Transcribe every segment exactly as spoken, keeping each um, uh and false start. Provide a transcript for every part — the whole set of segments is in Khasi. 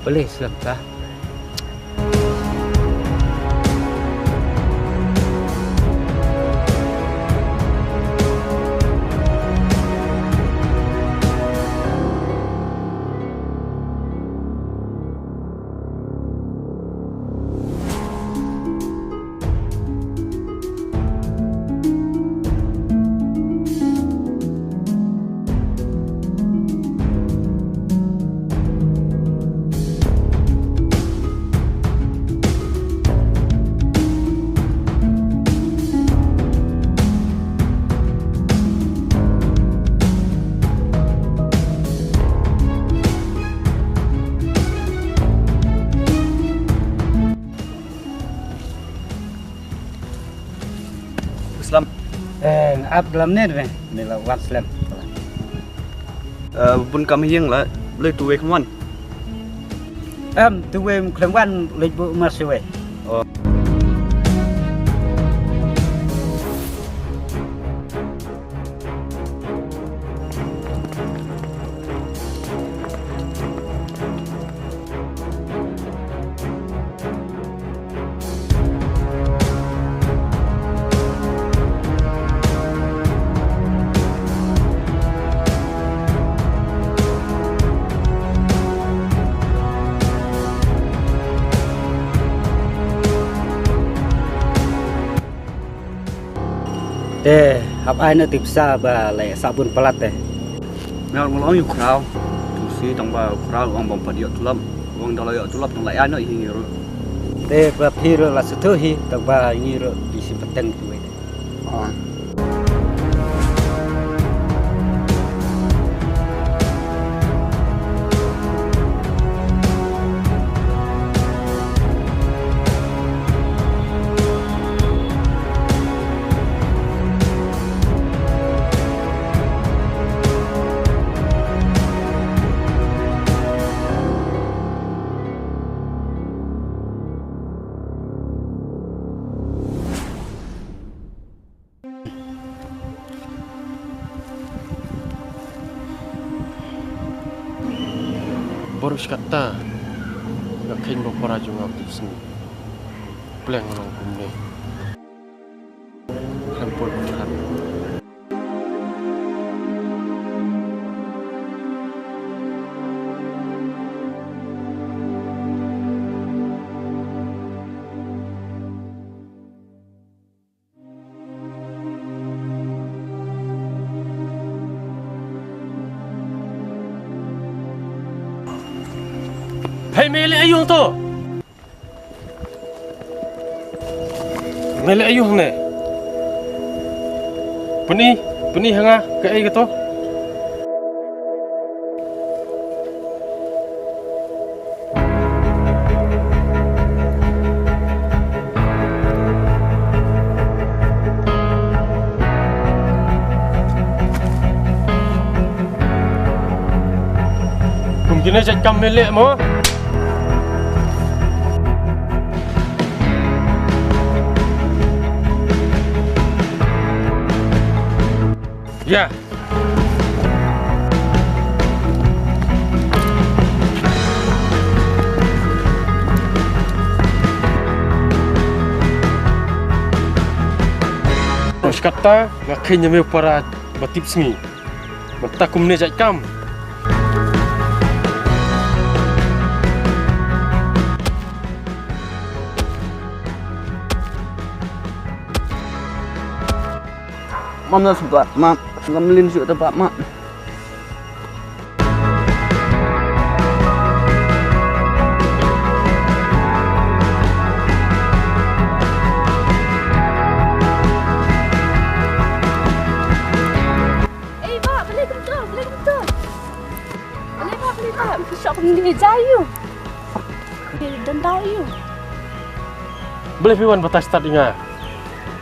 Balei slem ta? Slem. Eh, ap dalam ne re, ne la wan slem. Eh, bun kam hiang la, le tu wei kman. Em, tu wei khlem wan, le bu mas wei. Oh. Te, hap ai na tip sa ba lai sabun palat te. Nga ngol ong yu khraw. Tu si tang ba khraw ong bom pat yok tulap. Ong dalo yok tulap tang lai ai no hi ngi ru. Te ba phi ru la sutu hi tang ba ngi ru di si pateng tu. Ah. Bor shkata nga khein ba para jong nga u tip sngi. Pleng long kumne. Khlem poi pyrkhat. Hei, me leh aïu to? Me leh aïu ne? Pyni, pyni ha nga kaei kato. Kum kine jait kam me leh mo. Ïa. Shkata nga khein ïa me para ba tip sngi. Mynta kumne jait kam. Mam na sumbat, mam. Ngam lin shu da bap, mam. Ei, ba, balei kumto, balei kumto? Balei ba, balei ba, phi shoh kumne jai ïa u. Phi don daw ïa u. Balei phi wan batai stad ïa nga?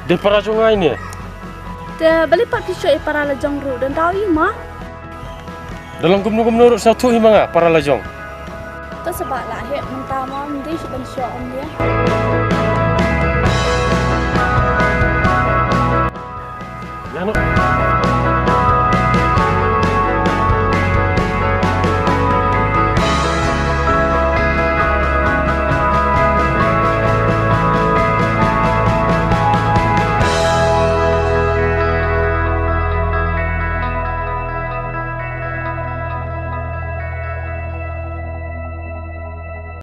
Dei para jong nga ine. Te balei pat phi shoh ïa para la jong ruh, don daw ïa u ma. Da long kumno kumno ruh sngewthuh hi ma nga para la jong. To sa ba lah heh mynta ma, ym dei shu ban shoh ym dei.